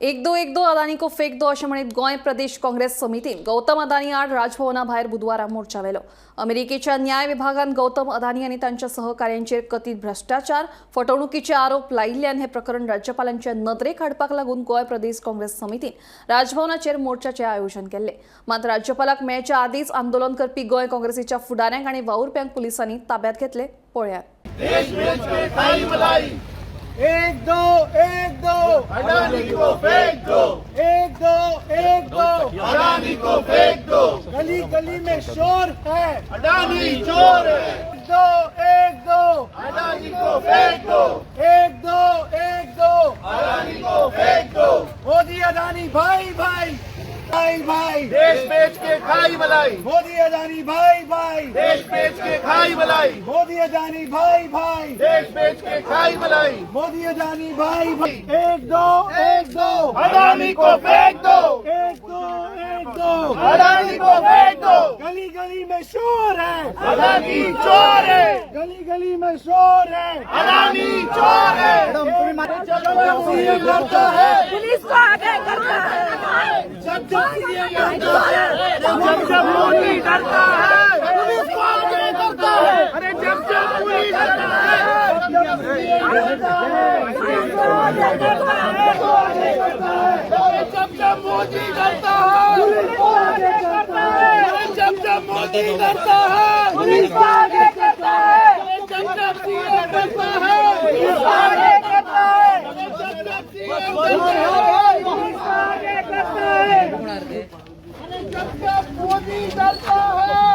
एक दो, एक दो, अदानी को फेक दो अशें म्हणीत गोंय प्रदेश काँग्रेस समितीन गौतम अदानी आड राजभवना भायर बुधवारा मोर्चा व्हेलो. अमेरिकेच्या न्याय विभागान गौतम अदानी आनी तांच्या सहकाऱ्यांचेर कथीत भ्रश्टाचार, फटवणुकीचे आरोप लायिल्ल्यान हे प्रकरण राज्यपालांच्या नदरेक हाडपाक लागून गोंय प्रदेश काँग्रेस समितीन राजभवनाचेर मोर्चाचें आयोजन केल्लें. मात राज्यपालाक मेळच्या आदींच आंदोलन करपी गोंय काँग्रेसीच्या फुडाऱ्यांक आनी वावुरप्यांक पुलिसांनी ताब्यात घेतले. पळयात. एक दो, एक दो, अडानी को फेंक दो. एक दो, एक दो, अडानी को फेंक दो. गली गली में शोर है. अडानी चोर है. एक दो, एक दो, अडानी को फेंक दो. एक दो, एक दो, अडानी को फेंक दो. मोदी अदानी भाई भाई, भाई भाई. देश बेच के खाई मलाई. मोदी अदानी भाई भाई. देश बेच के खाई मलाई. मोदी अदानी भाई भाई. देश बेच के खाई मलाई. मोदी अदानी भाई भाई. एक दो, एक दो, अडानी को फेंक दो. एक दो, एक दो, अडानी को फेंक दो. गली गली में शोर है. अडानी चोर है. गली गली में शोर है. अडानी चोर है. सीएम डरता है. पुलिस को आगे करता है. जब जब सीएम डरता है. जब जब मोदी डरता है, पुलिस को आगे करता है. अरे जब जब पुलिस डरता है, जब सीएम डरता है, अरे जब जब मोदी डरता है, पुलिस को आगे करता है. अरे जब जब मोदी डरता है, पुलिस को आगे करता है. अरे जब जब सीएम डरता है, पुलिस को आगे करता है. अरे जब जब सीएम डरता है, पुलिस को आगे करता है. अरे जब जब मोदी डरता है,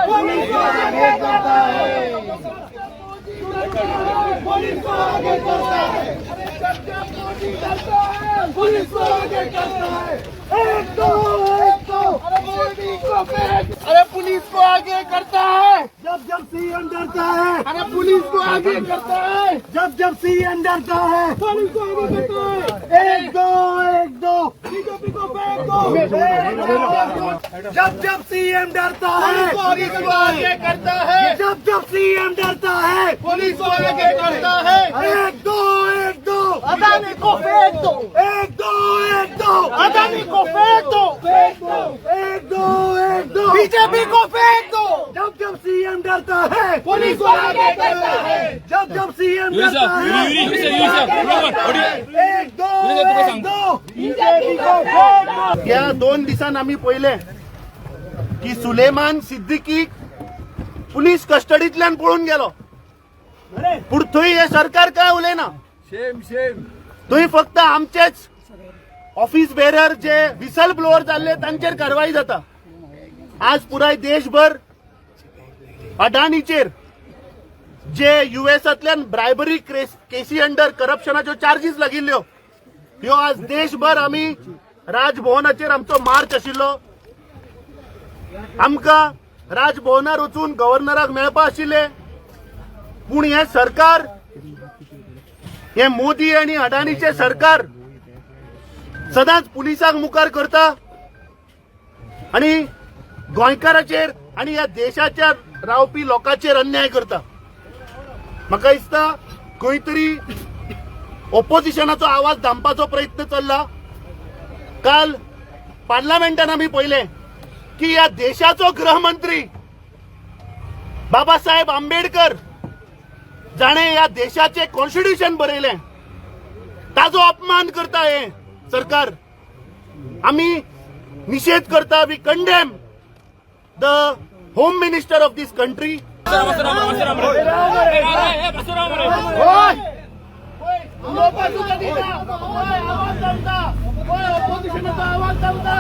पुलिस को आगे करता है. पुलिस को आगे करता है. अरे जब जब मोदी डरता है, पुलिस को आगे करता है. एक दो, एक दो, अरे मोदी को फेंक, अरे पुलिस को आगे करता है. जब जब सीएम डरता है. अरे पुलिस को आगे करता है. जब जब सीएम डरता है, पुलिस को आगे करता है. एक दो, एक दो, बीजेपी को फेंक दो. जब जब सीएम डरता है, पुलिस को आगे करता है. जब जब सीएम डरता है, पुलिस को आगे करता है. एक दो, एक दो, अदानी को फेंक दो. एक दो, एक दो, अदानी को फेंक दो. फेंक दो, एक दो, एक दो, बीजेपी को फेंक दो. जब जब सीएम डरता है, पुलिस को आगे करता है. जब जब सीएम डरता है, एक दो, एक दो, बीजेपी को फेंक दो. या 2 दिसान आमी पळयलें की सुलेमान सिद्दीकी पुलीस कस्टडींतल्यान पळून गेलो, पूण थंय हे सरकार काय उलयना. थंय फक्त आमचेच ऑफिस बेरर जे विसल ब्लोअर जाल्ले तांचेर कारवाई जाता. आज पुराय देशभर अडानीचेर जे युएसांतल्यान ब्रायबरी केसी अंडर करप्शनाच्यो चार्जीस लागिल्ल्यो, ह्यो आज देशभर आमी राजभवनाचेर आमचो मार्च आशिल्लो. आमकां राजभवनार वचून गव्हर्नराक मेळपा आशिल्ले, पूण हें सरकार, हे मोदी आनी अडानीचें सरकार सदांच पुलिसांक मुखार करता आनी गोंयकाराचेर आनी ह्या देशाच्या रावपी लोकांचेर अन्याय करता. म्हाका दिसता खंय तरी ओपोजिशनाचो आवाज दामपाचो प्रयत्न चल्ला. काल पार्लमेंटान आमी पळयलें की ह्या देशाचो गृहमंत्री बाबासाहेब आंबेडकर, जाणे ह्या देशाचे कॉन्स्टिट्युशन बरयलें, ताजो अपमान करता हे सरकार. आमी निशेध करता. We condemn the home minister of this country. उलोवपाक सुद्दां दिना. आवाज दामता, ओपोजिशनाचो आवाज दामता.